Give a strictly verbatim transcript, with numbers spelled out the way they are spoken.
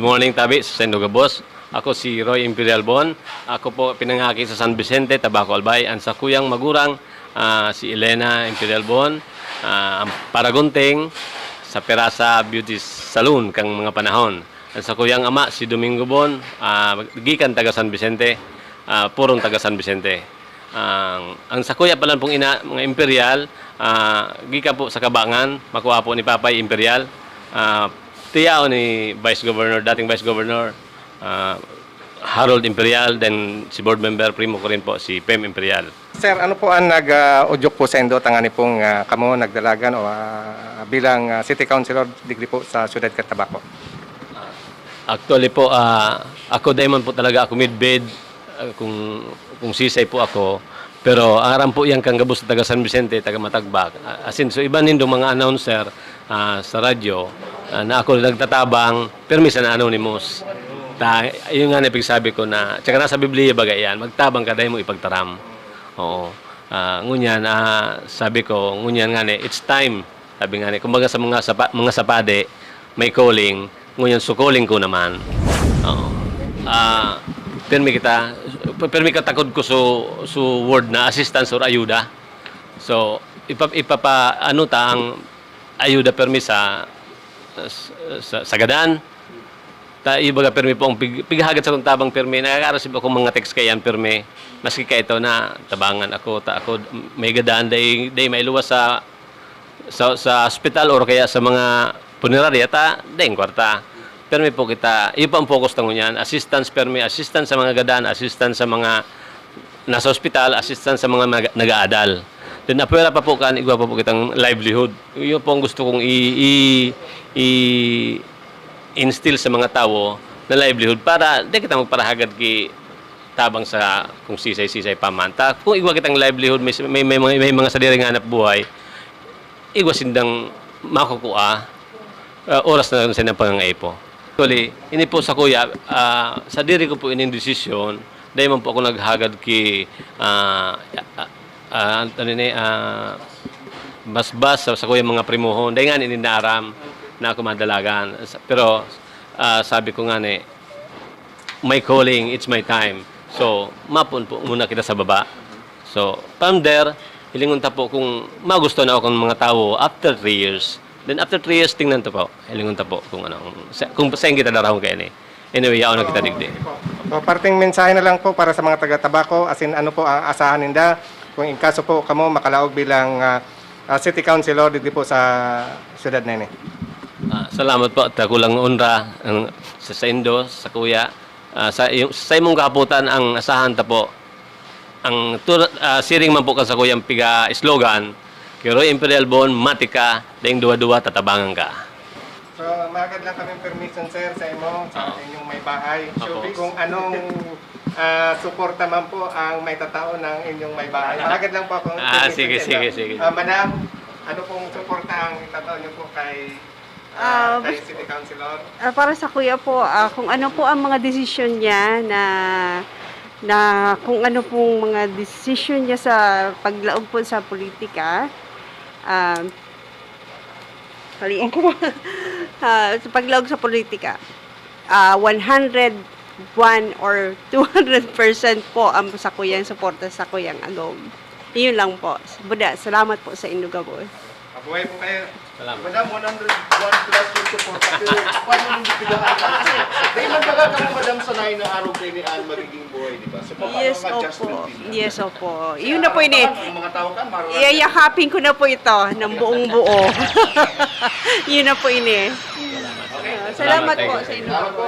Morning, tabi sa saindo gabos. Ako si Roy Imperial Bon. Ako po pinangaki sa San Vicente, Tabaco, Albay. Ang sakuyang magurang, ah, si Elena Imperial Bon, ah, ang paragunting sa Perasa Beauty Salon kang mga panahon. Ang sakuyang ama si Domingo Bon, ah, gikan taga San Vicente, ah, purong taga San Vicente. Ang, ang sakuya pa lang pong ina, mga Imperial, ah, gikan po sa Kabangan, makua po ni Papay Imperial, ah, tiyaw ni Vice Governor, dating Vice Governor, ah, Harold Imperial, then si board member, primo ko rin po, si Pem Imperial. Sir, ano po ang nag, ah, udyok po saindo tangani pong, ah, kamo nagdalagan o, ah, bilang, ah, city councilor digdi po sa siyudad kan Tabaco? Actually po, ah, ako dai man po talaga ako midbid, ah, kung, kung sisay po ako. Pero aram po yan kan gabos na taga San Vicente, taga Matagbag. Ah, asin, so iba nindong mga announcer, ah, sa radyo, ah, na ako nagtatabang, pirmi sa na anonymous. Ta, yun nga na ipigsabi ko na, tsaka nasa Biblia baga yan, "Magtabang ka, dai mo ipagtaram." Oo. Ah, ngunyan, ah, sabi ko, ngunyan nga ni, it's time. Sabi nga ni, kumbaga sa mga sapa-, mga sapade, may calling, ngunyan so calling ko naman. Oo. Ah, pirmi kita, pirmi ka takod ko so, so word na assistance or ayuda. So, ipa-, ipapa-, ano ta ang ayuda pirmi sa, sa, sa gadan. Ta, ibaga pirmi po ang pig-, pighagad sa kong tabang pirmi. Nakaka-receive akong mga text kaiyan pirmi. Maski kaito na tabangan ako, ta ako may gadan, dai, dai mailuwas sa, sa, sa ospital or kaya sa mga punerarya, ta, daing kwarta. Pirmi po kita, iyo pa ang focus ta ngunyan, assistance pirmi, assistance sa mga gadan, assistance sa mga nasa ospital, assistance sa mga nag-, nag-aadal. Then, apwera pa po kan, igwa pa po kitang livelihood. Iyo po ang gusto kong i-, i-, i-instill sa mga tawo na livelihood para di kita magparahagad ki tabang sa kung sisay-sisay pa man. Ta, kung igwa kitang livelihood, may, may, may, may, may mga sadiri nga hanap buhay, igwa sindang makukua, ah, oras na sa ilang pangangaipo. Actually, ini po sakuya, ah, sadiri ko po ining desisyon, dai man po ako naghagad ki, ah, ah, ah, ano ni, ah, basbas sa sakuyang mga primohon. Dai nga ini naaram na ako madalagan. Sa, pero, ah, sabi ko nga ni, "My calling, it's my time." So, mapon po muna kita sa baba. So, from there, hilingon ta po kung magusto na ako ng mga tao after three years. Then after three years, tingnan ta po. Hilingon ta po kung ano, sa, kung saan kita darahon kaya ni. Anyway, yaon na kita digdi. So, parting mensahe na lang po para sa mga taga-Tabaco, as in, ano po ang asahan ninda kung in kaso po kamo makalaog bilang, ah, ah, city councilor digdi po sa siyudad na ini? Ah, salamat po, ta kulang onra ang, sa saindo, sa kuya. Ah, sa, yung, sa imong kahapotan ang asahan ta po. Ang tu-, ah, siring man po kan sakuyang piga-slogan, "Kay Roy Imperial Bon, mati ka, daing duwa-duwa, tatabangan ka." So, mahagad lang kami permission, sir, sa imo, sa Oo. inyong may bahay. Opo. Kung anong, ah, suporta man po ang may tatao ng inyong may bahay. Mahagad lang po akong Ah, permission, sige, sir. Sige, sige. Ah, madam, ano pong suporta ang itatao niyo po kay, ah, Ah, kay bas-, City Councilor? Ah, para sa kuya po, ah, kung ano po ang mga desisyon niya na, na kung ano pong mga desisyon niya sa paglaog po sa politika, ah, Halion ko. Ah, sa paglaog sa politika, ah, one hundred one or two hundred percent po ang sakuyang suporta, sakuyang agom. Iyon lang po. Buda, salamat po sa indo gabos. Mabuhay po kayo. Salamat. Madam, one hundred one plus yung suporta. Pero paano nung bibigahan ka? Kasi, dahil man baga kami, madam, sanay na araw kayo ni Anne magiging buhay, di ba? So, paano Yes, ang opo. adjustment period? Yes, opo. Iyon na po ini. Ang mga tao kan, marunong Iyayakapin ko na po ito ng buong buo. Yun na po ini. Ah, salamat po sa inyo. Salamat po.